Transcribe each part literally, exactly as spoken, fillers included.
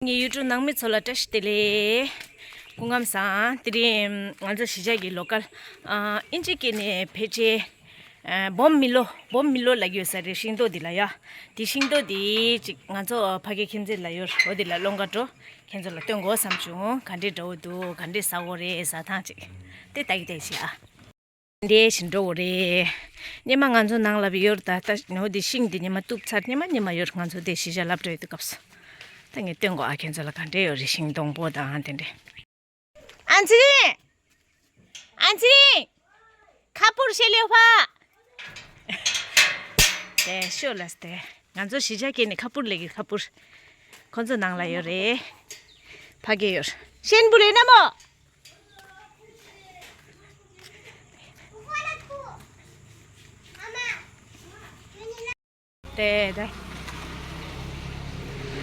ངའི་ཡུ་ཊུབ་ནང་མི་ཚོ་ལ་བཀྲ་ཤིས་བདེ་ལེགས། སྐུ་ཁམས་བཟང་། དེ་རིང་ང་ཚོ་གཞིས་ཆགས་ཀྱི་ལོ་ཀལ་ཨིན་ཇི་སྐད་ནས་ཕལ་ཆེར་བོམ་མི་ལོ། བོམ་མི་ལོ་ལབ་ཀྱི་ཡོད་ས་རེད། ཤིང་ཏོག་འདི་ལ་ཡ། འདི་ཤིང་ཏོག་འདི་ཅིག་ང་ཚོ་ཕ་གི་ཁྱིམ་མཚེས་ལ་ཡོད་རེད། འོ་འདི་ལ་སློང་ག་འགྲོ། ཁྱེད་ཚོ་ལ་སྟོན་དགོས་བསམ་བྱུང་། ག་འདྲས་འདྲ་བོ་འདུག་ག་འདྲས་ཟ་དགོས་རེད། ཟ་ཐང་ཅིག་དེ་ལྟ་གི་བསྡད་ཤག་ཨ། འདི་བཞིན་འགྲོ་གི་རེད། སྙེ་མ་ང་ཚོ་ནང་ལ་ཡོད་རེད། ད་ད་ནོ་འདི་ཤིང་འདི་སྙེ་མ་གཏུབ་ཚར། སྙེ་མ་སྙེ་མ་ཡོད་རེད། ང་ཚོ་དེ་གཞིས་ཆགས་སློབ་གྲྭ་ཡོད་དུས་སྐབས་སུ། ད་ངས་སྟོན་གོ་ཨ། ཁྱེད་ཚོ་ལ་ག་འདྲས་ཡོད་རེད། ཤིང་སྡོང་པོ་དང་དེ་འདྲས། ཨན་ཚི་རིང་། ཨན་ཚི་རིང་། ཁ་པུར་ཤེ་ལེ་ཧྥ། དེ་ཤོ་ལ་སྟེ། ང་ཚོ་གཞིས་ཆགས་སྐད་ནས་ཁ་པུར་ལབ་ཀྱི། ཁ་པུར། ཁོ་ཚོ་ནང་ལ་ཡོད་རེད། ཕ་གི་ཡོད། ཤེན་པུ་ལེ་ན་མོ། དེ་དེ།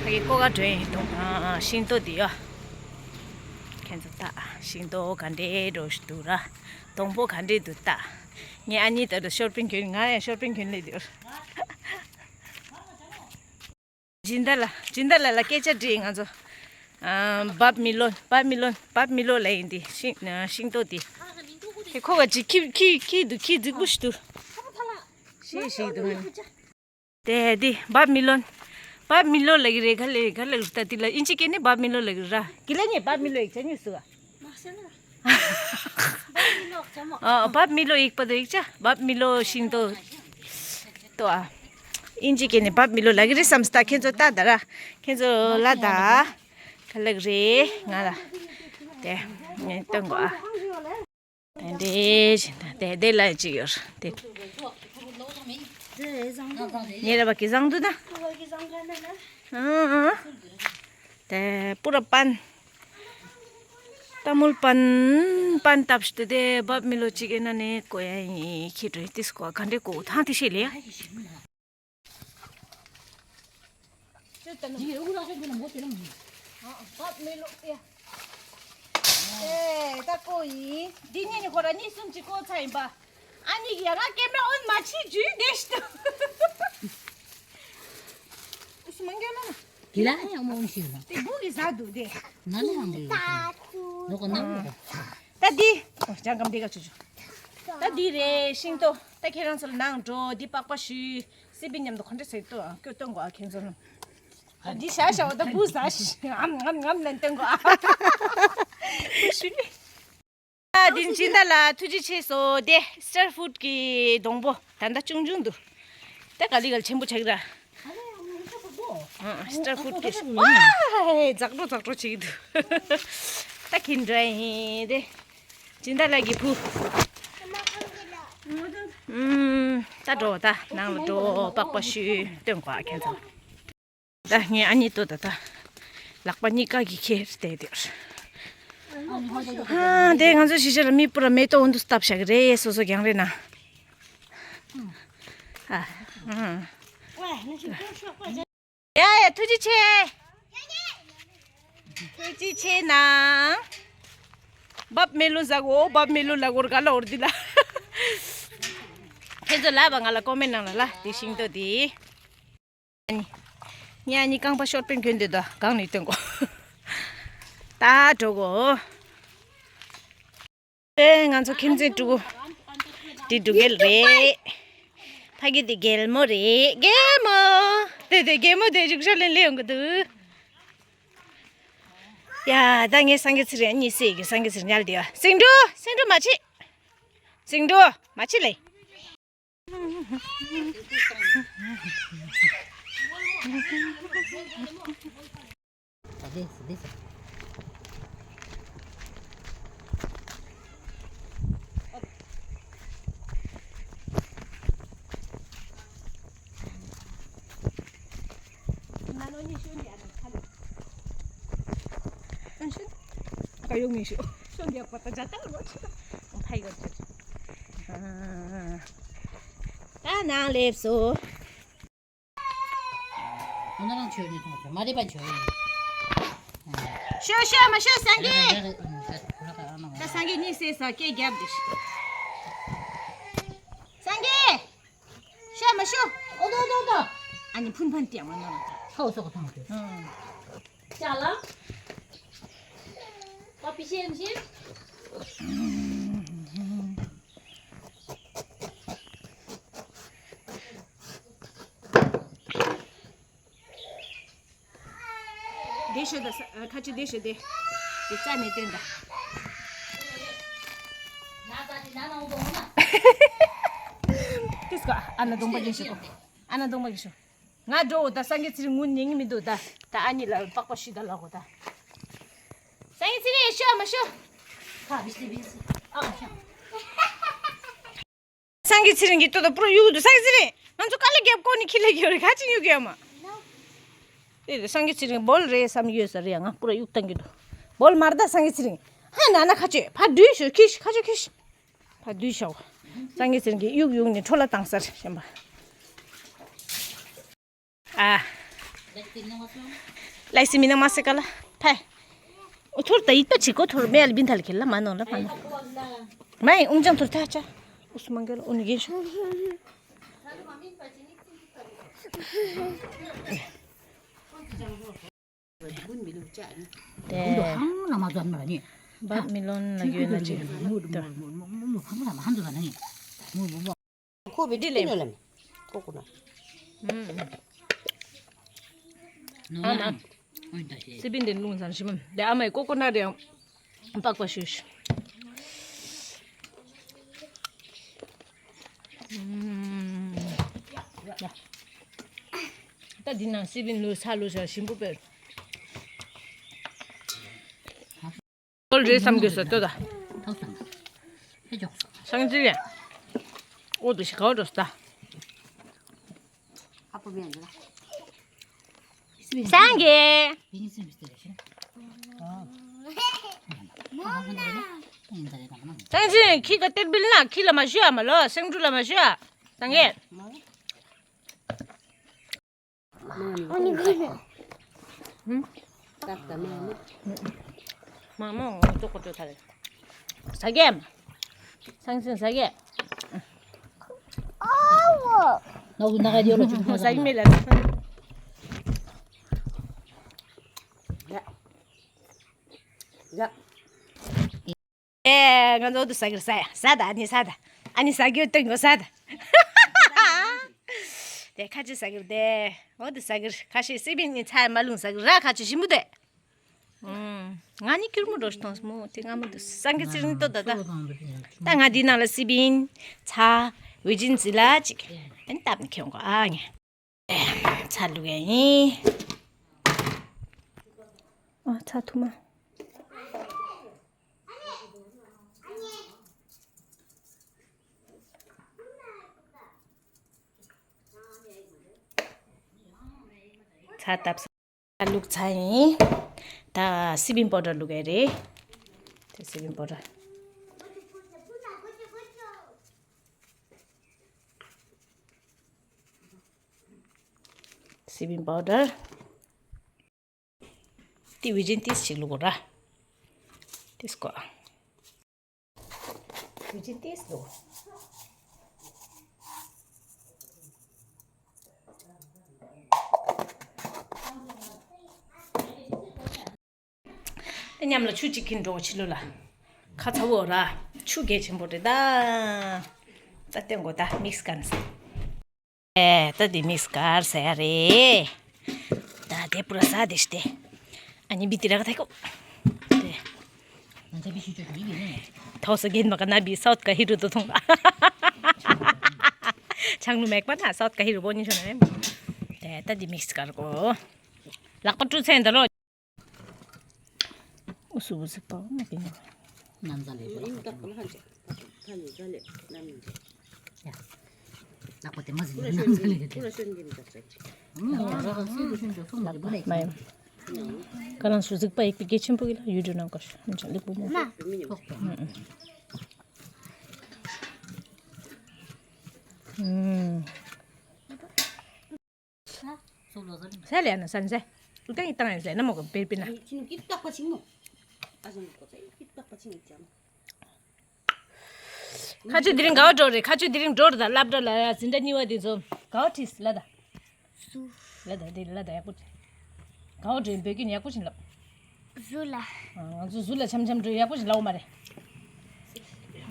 ཕ་གི་ཀོ་ག་འགྲོ་ཡིན་འདུག་ཨ། ཤིང་ཏོག་འདི་ཡོད། ཁྱེད་ཚོ་ལྟ། ཤིང་ཏོག་ག་འདྲས་འགྲོ་བཞིན་འདུག་ར། སྡོང་པོ་ག་འདྲས་འདུག་ལྟ། ངའི་ཨ་ནེ་ད་ལྟ་ཤོར་པིན་གྱོན། ང་ཡང་ཤོར་པིན་གྱོན་ལེ་འདུག་སྦྱིན་བདག་ལགས། སྦྱིན་བདག་ལགས་ལ་སྐད་ཆ་དྲིས་ང་ཚོ། ཨ། བབ་མི་ལོན། བབ་མི་ལོན། བབ་མི་ལོན་ལབ་ཡིན་འདི། ཤིང་ཤིང་ཏོག་འདི། དེ་ཁོ་ག་ཅིག་ཁྱི་ཁྱི་ཁྱི་འདུག་ཁྱི་རྫིག་པོ་ཞིག་འདུག་ཤི་ཤི་འདུག་དེ་འདི་བབ་མི་ལོན། བབ་མི་ལོན་ལབ་ཀྱི་རེད། ག་ལེ་ག་ལེ་ལུག་ལྟ་འདི་ལ་ཨིན་ཇི་སྐད་ནས་བབ་མི་ལོན་ལབ་ཀྱི་ར། གི་ལ་ཉེ་བབ་མི་ལོན་ཡིག་ཆ་ཉོས་སུ། ཨ། བབ་མི་ལོ་ཡིག་པ་དོ་ཡིག་ཆ། བབ་མི་ལོ་ཤིང་ཏོག་ཏོ་ཨ། ཨིན་ཇི་སྐད་ནས་བབ་མི་ལོ་ལབ་ཀྱི་རེད་བསམ་སྟ། ཁྱེད་ཚོ་ལྟ་ད་ར། ཁྱེད་ཚོ་ལ་ད་ག་ལབ་ཀྱི་རེད། ང་ལ་དེ་ངས་སྟོན་གོ་ཨ། དེ་འདྲས་བཞིན་དང་དེ་དེ་ལ་ཅིག་ཡོད་རེད་དེ། ཉེ་ར་བ་གི་བཟང་འདུག་ད། ཨང་ཨང་། དེ་པུ་ར་པན། ཏ་མུལ་པན། པན་བཏབ་ཤི་དེ་དེ་བབ་མི་ལོ་ཅིག་ཨེ་ན་ནས་གོ་ཡ་ཡིན་ཁྱི་འགྲོ་ཏིས་གོ་ག་འདྲས་གོ་ཐང་དེ་ཤེས་ལེ། ཨེ། ད་ཀོ་ཡིན། འདི་གཉིས་ནི་ཁོ་ར་གཉིས་གསུམ་གཅིག་ཀོ་ཚ་ཡིན་པ། ཨ་ནི་ཡ་ར་ཀེམ་ར་ཨོན་མ་ཆི་ཇུས་དེ་ཤི་ཏོ། ཨུ་སུ་མང་ག་ན། དེ་ལ་ཡང་མོ་ཨོན་ཤི་ན། དེ་བུ་གི་ཟ་དུ་དེ། ན་ནི་ཧང་དེ་ལོ་ཀ་ན་ལོ་ཀ། ད་འདི། ཨོ་ཅང་གམ་དེ་ག་ཆུ་ཆུ། ད་འདི་རེད་ཤིང་ཏོ། ད་ཁྱེད་རང་ཚོ་ལ་ནང་འགྲོ། འདི་པགས་པ་ཞུ། སི་པི་མཉམ་དུ་ག་འདྲ་ཟེར་ཏོ་ཨ། ཀྱོ་སྟོན་གོ་ཨ་ཁྱེད་ཚོ་ལ། ཨ་འདི་ཤ་ཤ་བ་ད་བུ་ཟ་ཤི་ཨམ་ཨམ་ཨམ་ལན་སྟོན་གོ་ཨ། བུ་ཞུ་ནི། ཨ་འདི་སྦྱིན་བདག་ལ་ཐུགས་རྗེ་ཆེ་སོ། དེ་སི་ཊར་ཕུཌ་གི་སྡོང་པོ་ད་ལྟ་ཆུང་ཆུང་འདུག་ད་ག་ལི་ག་ལི་ཆེན་པོ་ཆགས་ར། ཨ་སི་ཊར་ཕུཌ་གི་ཨ་ཛག་འགྲོ་ཛག་འགྲོ་བྱེད་ཀྱི་འདུག་ད་ཁྱེད་འདྲ་ཡིན་དེ། སྦྱིན་བདག་ལགས་ཀྱི་བུ། ཨུམ། ད་འགྲོ་ད་ནང་ལ་འགྲོ། པགས་པ་ཞུས་སྟོན་གོ་ཨ་ཁྱེད་ཚོ། ད་ངའི་ཨ་ནེ་ཏོ་ད་ད་ལག་པ་གཉིས་ཀ་གི་ཁྱེར་བསྡད་དེ། ཧ་དེ་ང་ཚོ་གཞིས་ཆགས་ལ་མི་པུ་ར་མེ་ཏོག་འོ་འདུག་བཏབ་བཞག་གི་རེད། སོ་སོ་རྒྱང་རེད་ན། ཨ་ཨ། ཡ་ཡ་ཐུགས་རྗེ་ཆེ། ཐུགས་རྗེ་ཆེ་ན། བབ་མེ་ལོ་ཟ་གོ་བབ་མེ་ལོ་ལ་གོར་ག་ལ་འོར་དི་ལ། ཁྱེད་ཚོ་ལ་བ་ང་ལ་ཀོ་མེན་ནང་ལ་ལ་དེ་ཤིང་ཏོ་དེ། ཨ་ནི། ཉ་ནི་རྐང་པ་ཤོར་པན་གྱོན་དེ་དོ་གང་ནས་སྟོན་གོ་ད་འགྲོ་གོ་ཨེ་ང་ཚོ་ཁྱིམ་མཚེས་ཕྲུ་གུ། འདི་འབྲུག་རྒྱལ་རེད། ཕ་གི་འདི་རྒྱལ་མོ་རེད། རྒྱལ་མོ། དེ་དེ་རྒྱལ་མོ་དེ་རིག་ཤ་ལེན་ལེ་ཡོང་གི་འདུག་ཡ་ད་ངས་སངས་རྒྱས་ཚེ་རིང་གཉིད་སད་ཀྱི། སངས་རྒྱས་ཚེ་རིང་ཉལ་དེ་ཡ། སེང་འབྲུག་སེང་འབྲུག་མ་ཆི། སེང་འབྲུག་མ་ཆི་ལེ། ད་ནང་སླེབས་སོང་། ཁོ་ན་རང་ཆོས་ནི་མཐོང་ཆོས་མ་རེད་པ་ཆོས་ཡིན། ཤོ་ཤོ་མ་ཤོ་སངས་རྒྱས། ད་སངས་རྒྱས་གཉིད་སད་ས་སྐད་རྒྱབ་དེ། སངས་རྒྱས། ཤོ་མ་ཤོ། ཨོ་དོ་དོ་དོ། ཨ་ནི་ཕུན་ཕན་ཏེ་མ་ན་ལ། ཧོ་སོ་གོ་ཐང་དུ། ཅ་ལག་པ་པི་ཤེམ་ཤེམ། དེ་ཤོད་ད་ས་ཁ་ཆུ་དེ་ཤོད་དེ། དེ་རྩ་ནས་བཏོན་ད། དེ་སྐ་ཨ་ན་གདོང་པ་གིན་ཤོད་གོ། ཨ་ན་གདོང་པ་གིན་ཤོད། ང་འགྲོ་འོ་ད། སངས་རྒྱས་ཚེ་རིང་ངུ་ཉན་གི་མི་འདུག་ད། ད་ཨ་ནི་ལ་པགས་པ་ཤི་ད་ལ་གོ་ད། སངས་རྒྱས་ཚེ་རིང་ཤོ་མ་ཤོ། ཁ་བི་སི་བི་སི་ཨ་མ་ཤོ། སངས་རྒྱས་ཚེ་རིང་གི་ལྟོ་ད་པུ་ར་གཡུག་འདུག་སངས་རྒྱས་ཚེ་རིང་། ང་ཚོ་དཀའ་ལས་རྒྱབ་ཀོ་ནི་ཁྱི་ལས་རྒྱབ་རེད། ག་ཅི་གཡུག་གི་ཡོད་མ། དེ་སངས་རྒྱས་ཚེ་རིང་བོལ་རེད་བསམ་གི་ཡོད་ས་རེད། ཡ་ང་པུ་ར་གཡུག་བཏང་གི་འདུག་བོལ་མར་ད་སངས་རྒྱས་ཚེ་རིང་། ཧ་ན་ན་ཁ་ཆོད་ཕ་འདུས་ཤོ་ཁྱི་ཤི་ཁ་ཆོད་ཁྱི་ཤི། ཕ་འདུས་ཤོ། སངས་རྒྱས་ཚེ་རིང་གི་གཡུག་གཡུག་ནི་འཕྲོ་ལ་བཏང་སར་ཞེན་པ། ཨ། ལའི་སི་མི་ནང་མ་སེ་ཀ་ལ་ཕའི། ཨོ་ཐོར་ད་ཡིད་ད་ཆི་ཀོ་ཐོར་མེ་ཨལ་བིན་ཐལ་ཁེ་ལ་མ་ནོ་ལ་མ་ནོ། མ་ཡིན་ཨུང་ཅང་ཐོར་ཐ་ཆ། ཨུ་སུ་མང་གེ་ལ་ཨོ་ནི་གེ་ཤོ། དེ། བ་མི་ལོན་ལ་གྱོན་ན་ཅིག་ཁོ་བི་ཏི་ལེ། ཨ་མ། སི་པིན་དེ་ལུང་ཚང་ཞིམ་མམ། དེ་ཨ་མའི་ཀོ་ཀོ་ནཊ་ཡང་པགས་པ་ཞུ་ཞུ། ད་འདི་ནང་སི་པིན་ལུ་ས་ལུ་ས་ཞིམ་པོ་པེར། ཨོལ་རེད་བསམ་གྱི་ཟེར་ལྟོས་ད། ཐོག་སང་། ཧེ་ཅོག་སོ། སང་ཅི་རེད། ཨོ་དུ་ཞི་ཁའོ་འགྲོ་སྟ། ཨ་པོ་མེ་འདི་ལ། སང་གེ། སང་ཅི་ཁྱི་ག་ཏེར་བིལ་ན་ཁྱི་ལ་མ་ཞུ་ཨ་མ་ལོ་སེང་ཕྲུག་ལ་མ་ཞུ་ཨ། སང་གེ། ཨ་ནི་ཁོ་ནི་ཁོ་ནི། ཧུམ། ཏག་ཏག་མ་མ། མ་མ་འོ་ཙོག་ཙོག་ཐ་རེ། ཟ་གེ། སང་སིན་ཟ་གེ། ཨ་བོ། ནག་ནག་ཡོ་རོ་ཆུང་ཟ་གེ་མེ་ལ། ཡ། ཡ། ཨེ། ང་ཚོ་འོ་དུ་ཟ་གི་རེད། ཟ་ཡ་ཟ་ད། ཨ་ནི་ཟ་ད། ཨ་ནི་ཟ་གི་ཡོད་སྟོན་གོ་ཟ་ད། དེ་ཁ་ཆེ་ཟ་གི་རེད། དེ་འོ་དུ་ཟ་གི་རེད། ཁ་ཤས་སི་པིན་ནི་ཚ་ཡ་མ་ལུང་ཟ་གི་ར། ཁ་ཆེ་ཞིམ་པོ་དེ། ཨུམ། ང་ནི་སྐྱུར་མོ་འགྲོ་ཞིག་གཏོང་སོང་མོ། དེ་ང་མོ་དུ་སང་གི་ཚིར་ནི་ཏོ་ད་ད། ད་ང་འདི་ནང་ལ་སི་པིན། ཚ། ཝི་ཇིན་ཟི་ལ་ཅིག་དེ་ནི་བཏབ་ནི་ཁྱོང་གོ་ཨ་ངས། ཚ་བླུག་ཡ་ཡིན། ཨ་ཚ་ཐུ་མ། ཚ་བཏབ་ས། ད་བླུག་ཚར་ཡིན། ད་སི་པིན་པའུ་ཌར་བླུག་ཡ་རེད། ད་སི་པིན་པའུ་ཌར། སི་པིན་པའུ་ཌར། ཏི་ཝི་ཇིན་ཏིས་ཞིག་བླུག་གོ་ར། ཏིས་གོ། ཝི་ཇིན་ཏིས་བླུག་དེ་མཉམ་ལ་ཆུ་གཅིག་གིན་འགྲོ་ཕྱི་ལོ་ལ། ཁ་ཚ་བོ་ར། ཆུ་གལ་ཆེན་པོ་རེད་ད། ད་སྟོན་གོ་ད་མིག་སི་ཀན་ས། ཨེ། ད་དེ་མིག་སི་ཀར་ཟེར་ཡ་རེད། ད་དེ་པུ་ར་ཟ་དེ་ཤི་དེ། ཨ་ནི་བི་ཏི་ར་ག་ཐེ་ཀོ། དེ། ཐོ་སོ་གེན་མ་ཀ་ན་བི་སའུཐ་ཀ་ཧི་རུ་དུ་ཐོང་། ཆང་ལུ་མེག་པ་ན་སའུཐ་ཀ་ཧི་རུ་བོ་ཉི་ཤོ་ན་མེ། དེ་ད་དེ་མིག་སི་ཀར་གོ། ལག་པ་བཀྲུ་ཚེ་འདི་ལོ། ཨུ་སུ་བུ་ཟིག་པ་ཨུ་ན་པི་ན། ནམ་ཟ་ལེ་ཤོ་ལ་ཁ་ཏོ་ལ་ཧ་ཇེ། ཁ་ནི་ཟ་ལེ་ནམ་ནི་ཇེ། ཡ། ལག་པ་དེ་མ་ཟིན་ནམ་ཟ་ལེ་ཇེ། ཁུ་ར་ཤོན་གྱི་མི་ད་ཟེར། ཨུ་ར་ཁ་སི་རུ་ཤོན་ཇོ་སོང་ལ་ལེ་པུ་ལེ། མ་ཡ། ཁ་རང་སུ་ཟིག་པ་ཡིག་པི་གེ་ཆེན་པོ་གི་ལ་ཡུ་ཌུ་ནང་ཀ་ཤོ་ཧམ་ཅང་ལེགས་པོ་མོ། ཨུ། ཟེར་ལས་ན་ཟན་ཟེར། ཏུ་ཏན་ཡི་ཏང་ཡི་ཟེར་ན་མོ་གི་པེར་པི་ན། ཁ་ཆུ་དེ་རིང་ག་བ་འགྲོ་རེད། ཁ་ཆུ་དེ་རིང་འགྲོ་རེད་ད། སློབ་གྲྭ་ལ་ཡ་འཛིན་གྲྭ་གཉིས་པ་དེ་ཚོ་ག་བ་ཁྲིད་ལ་ད། ལ་ད་དེ་ལ་ད་ཡག་པོ། ག་བ་འགྲོ་ཡིན་བོད་སྐད་ཡག་པོ་ཞིག་ལབ། གཟུ་ལ། ང་ཚོ་གཟུ་ལ་འཆམ་འཆམ་འགྲོ་ཡག་པོ་ཞིག་ལབ་མ་རེད།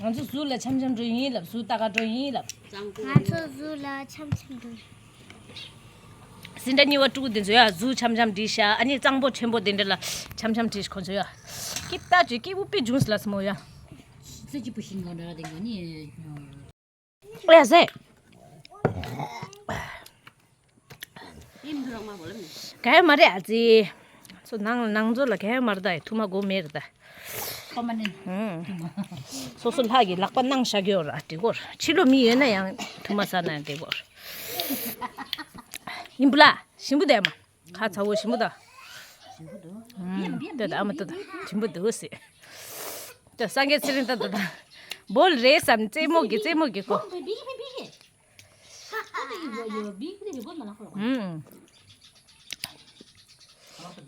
ང་ཚོ་གཟུ་ལ་འཆམ་འཆམ་འགྲོ་ཡིན་ལབ། གཟུ་ལྟ་ག་འགྲོ་ཡིན་ལབ། ང་ཚོ་གཟུ་ལ་འཆམ་འཆམ་འགྲོ། སེ་འབྲས་གཉིས་པ་ཕྲུ་གུ་དེ་ཚོ་ཡ་གཟུ་འཆམ་འཆམ་བྲིས་ཤག་ཨ་ནི་གཙང་པོ་ཆེན་པོ་དེ་འདྲ་ལ་འཆམ་འཆམ་བྲིས་ཤག་ཁོ་ཚོ་ཡ། སྐྱིད་ལྟ་ཅི་སྐྱིད་པོ་པི་ཇུང་སི་ལ་སི་མོ་ཡ། ཙི་ཅི་པུ་ཤིང་ག་འདྲ་དེ་ག་ནི། ཨེ་ཟེ། ག་ཡ་མ་རེད་ཨ་ཙི། སོ་ནང་ནང་ཚོ་ལ་ག་ཡ་མ་རེད་ད་ཐུ་མ་གོ་མེད་རེད་ད། ཨུམ། སོ་སོ་ལྷ་གི་ལག་པ་གནང་བཞག་གི་ཡོད་ར་དེ་གོར་ཕྱི་ལོ་མི་ཡོད་ན་ཡང་ཐུ་མ་ཟ་ན་ཡང་དེ་གོར། ཡིན་པ་ལ་ཞིམ་པོ་དེ་མ། ཁ་ཚ་བོ་ཞིམ་པོ་དང་། ཞིམ་པོ་འདུག་ཨུམ། ཏོ་ད་ཨ་མ་ཏོ་ད་ཞིམ་པོ་འདུག་ཟེར། ཏོ་སངས་རྒྱས་ཚེ་རིང་ཏོ་ཏོ་ད། བོལ་རེད་བསམ་རྩེད་མོ་གི་རྩེད་མོ་གི་ཁོ།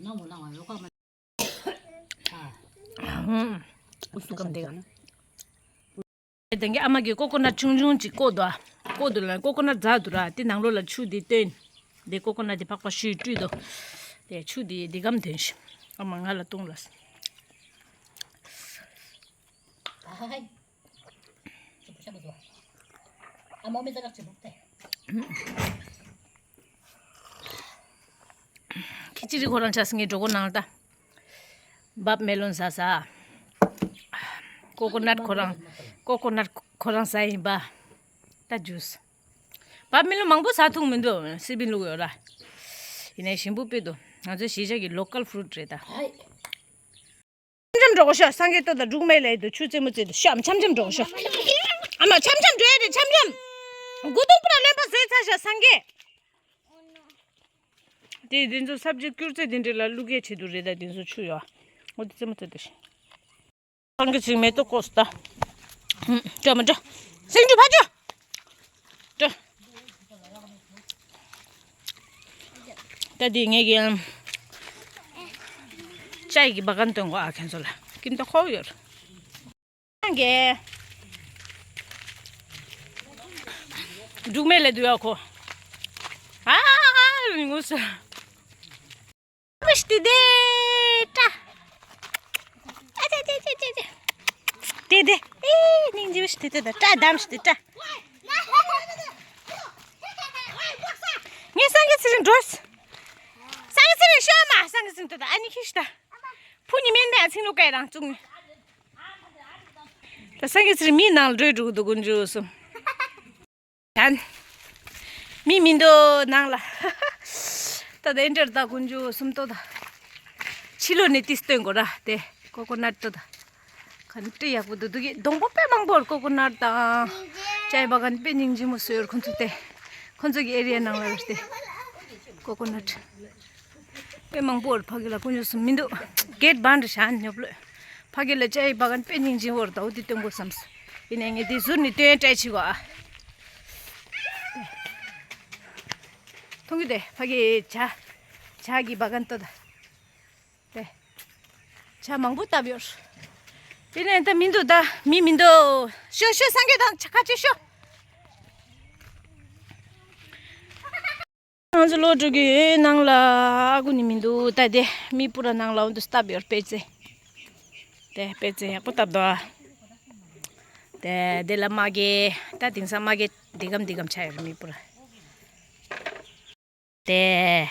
ཨུམ། ཨུམ། ཨུ་སུ་ཀམ་དེ་ག་དེང་གི་ཨ་མ་གིས་ཀོ་ཀོ་ནཊ་ཆུང་ཆུང་ཅིག་བཀོག་འདུག་ཨ། བཀོག་འདུག་ལ་ཀོ་ཀོ་ནཊ་འཛག་འདུག་ར། དེ་ནང་ལོགས་ལ་ཆུ་དེ་བཏོན། དེ་ཀོ་ཀོ་ནཊ་དེ་པགས་པ་བཤུས་བཀྲུས་འདུག་དེ་ཆུ་དེ་དེ་གམ་ཐོན་ཤི། ཨ་མ་ང་ལ་བཏུང་ལ། ཁི་ཅི་རི་ཁོ་རང་ཆ་སི་ངའི་གྲོད་ཁོག་ནང་ལ་ད། བབ་མེ་ལོན་ཟ་ཟ། ཀོ་ཀོ་ནཊ་ཁོ་རང་། ཀོ་ཀོ་ནཊ་ཁོ་རང་ཟ་ཡིན་པ། ད་ཇུས། བབ་མེ་ལོན་མང་པོ་ཟ་ཐུབ་མི་འདུག་སི་པིན་བླུག་ཡོད་ར། ཡིན་ནའི་ཞིམ་པོ་དཔེ་འདུག་ང་ཚོའི་གཞིས་ཆགས་ཀྱི་ལོ་ཀལ་ཕུ་རུ་ཊི་རེད་ད། འཆམ་འཆམ་འགྲོ་གོ་ཤོག་སངས་རྒྱས་ཏོ་དང་འབྲུག་མེ་ལ་ཡི་དུ་ཆུ་རྩེད་མོ་རྩེད་དུ་ཤོག་འཆམ་འཆམ་འགྲོ་གོ་ཤོག་ཨ་མ་འཆམ་འཆམ་འགྲོ་ཡ་རེད་འཆམ་འཆམ། མགོ་ཐོག་པུ་ར་རློན་པ་བཟོས་ཚར་ཤག་སངས་རྒྱས། དེ་དེ་ཚོ་སབ་ཇེག་སྐྱུར་རྩི་དེ་འདྲ་ལ་བླུག་ཡས་བྱེད་དུ་རེད་ད་དེ་ཚོ་ཆུ་ཡོད། འོ་དེ་རྩེད་མོ་རྩེད་དུ་ཤི། སངས་རྒྱས་ཚིག་མེ་ཏོག་བཀོག་སྟ། ཧུམ། སྤྲོ་མ་སྤྲོ། སེང་ཆུ་ཕ་ཆུ། སྤྲོ། ད་དེ་ངས་ཀྱི་ཨམ། ཅའི་གི་བ་གན་སྟོན་གོ་ཨ་ཁན་ཚོ་ལ་ཀིམ་ཏོ་ཁོ་ཡོར། སངས་རྒྱས། འབྲུག་མེ་ལ་དུ་ཡ་ཁོ། ཨ་ཨ་ཨ་ངུ་ས། བིཤ་ཏི་དེ་ཏྲ། ཨ་ཅེ་ཅེ་ཅེ་ཅེ་ཅེ། དེ་དེ་ཨེ་སྙིང་རྗེ་བིཤ་ཏི་དེ་ད་ཏྲ་དམ་ཤ་ཏི་ཏྲ། ངས་སངས་རྒྱས་ཚེ་རིང་འགྲོ། སངས་རྒྱས་ཚེ་རིང་ཤོག་མ་སངས་རྒྱས་ཚེ་རིང་ཏོ་ད་ཨ་ནི་ཁྱི་ཤི་ད། ཕུ་ཉི་མེན་མེ་ཨ་ཚིང་ལུ་ཀའི་རང་བཙུགས་ནི། ད་སངས་རྒྱས་ཚེ་རིང་མིའི་ནང་ལ་འགྲོ་འགྲོ་གི་འདུག་དཀོན་མཆོག་གསུམ། ད། མི་མི་འདུག་ནང་ལ། ད་དེ་འདྲར་ད་དཀོན་མཆོག་གསུམ་ཏོ་ད། ཕྱི་ལོགས་ནས་ཏིས་སྟོན་དགོས་ར་དེ་ཀོ་ཀོ་ནཊ་ཏོ་ད། ག་འདྲ་ཡག་པོ་འདུག་འདུག་གི་སྡོང་པོ་དཔེ་མང་པོ་ཀོ་ཀོ་ནཊ་དང་། ཅའི་བ་གན་དཔེ་སྙིང་རྗེ་མོ་བཟོས་ཁོ་ཚོ་དེ། ཁོ་ཚོ་གི་ཨེ་རི་ཡ་ནང་ལ་རེད་དེ། ཀོ་ཀོ་ནཊ། དཔེ་མང་པོ་ཕ་གི་ལ་དཀོན་མཆོག་གསུམ་མི་འདུག་གེ་ཊི་བན་རེད་ཤག་ཉོབ་ལོས། ཕ་གི་ལ་ཅའི་བ་གན་དཔེ་སྙིང་རྗེ་བོར་ད་འོ་དེ་སྟོན་དགོས་བསམས། ཡིན་ནའི་ངས་དེ་ཟུར་ནས་སྟོན་ཡ་ཊའི་བྱེད་གོ་ཨ། མཐོང་གི་དེ་ཕ་གི་བྱ། བྱ་གི་བ་གན་ཏོ་ད། དེ། བྱ་མང་པོ་བཏབ་ཡོད། དེ་ནས་ད་མི་འདུག་ད་མི་མི་འདུག་ཤོ་ཤོ་སངས་རྒྱས་དང་ཁ་ཆེ་ཤོ། ང་ཚོ་ལོ་དྲུག་གི་ནང་ལ་ཨ་ཁུ་ནི་མི་འདུག་ད་དེ་མི་པུ་ར་ནང་ལ་འོ་འདུག་སྟབས་ཡོད་པེ་ཙེ། དེ་པེ་ཙེ་ཡག་པོ་བཏབ་འདུག་དེ་དེ་ལ་མ་གེ་ད་དེང་སང་མ་གེ་འདི་གམ་འདི་གམ་ཆ་ཡོད་མི་པུ་ར། དེ།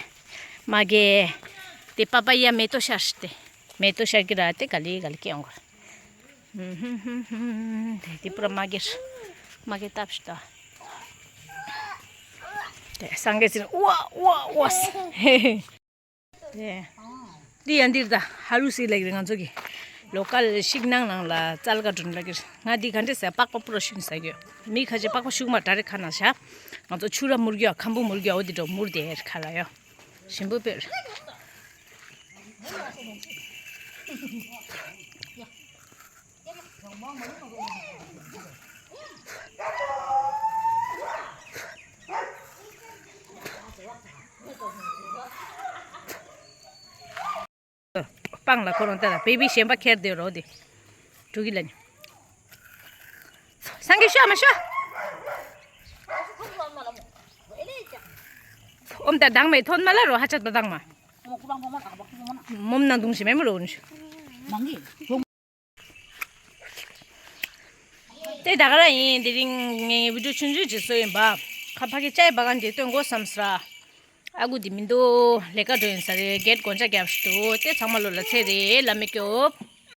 མ་གེ། དེ་པ་པ་ཡ་མེ་ཏོག་ཤར་ཏེ། མེ་ཏོག་ཤར་གི་ར་དེ་ག་ལི་ག་ལི་ཀེ་ཡོང་གོ། དེ་དེ་པུ་ར་མ་གེ། མ་གེ་བཏབ་ཤི་ཏོ། དེ་སངས་རྒྱས་ཚེ་རིང་ཝ་ཝ་ཝ། དེ། འདི་ཡང་འདིར་ད་ཧ་རུ་སི་ལེགས་རེད་ང་ཚོ་གི། ལོ་ཀལ་ཤིག་ནང་ནང་ལ་རྩལ་ག་སྒྲོན་ལ་གིར། ང་འདི་ག་འདྲས་ཟེར་པགས་པ་པུ་ར་ཤུན་ཟ་གི་ཡོད། མི་ཁ་ཆེ་པགས་པ་ཤུག་མ་དྲ་རེ་ཁ་ན་བཞག་ང་ཚོ་ཆུ་ར་མུར་གི་ཡོད་ཁམ་བུ་མུར་གི་ཡོད་འོ་འདི་འགྲོ་མུར་དེ་ཁ་ལ་ཡོད། ཞིམ་པོ་པེར། སྤང་ལ་ཁོ་རང་ལྟ་ལ་བེ་བི་གཞན་པ་ཁྱེར་དེ་རོ་དེ། འགྲོ་གི་ལ་ནི། སངས་རྒྱས་ཤོ་མ་ཤོ། ཨོམ་ད་དང་མེ་ཐོན་མ་ལ་རོ་ཧ་ཅ་ད་དང་མ། མོམ་ནང་དུང་ཞེ་མེ་མོ་རོ་ནི། དེ་ད་ག་རང་ཡིན། དེ་རིང་ངའི་བི་ཌིའོ་ཆུང་ཆུང་ཅིག་བཟོས་ཡིན་པ། ཁ་ཕ་གི་ཅའི་བ་གང་དེ་སྟོན་དགོས་བསམ་སྲ། ཨ་ཁུ་དེ་མི་འདུག་ལས་ཀ་འགྲོ་ཡིན་ས་རེད། གེད་སྒོ་ལྕགས་རྒྱབ་ཤི་འདུག་དེ་ཚང་མ་ལོ་ལ་ཚེ་རེད། ལ་མི་སྐྱོབ།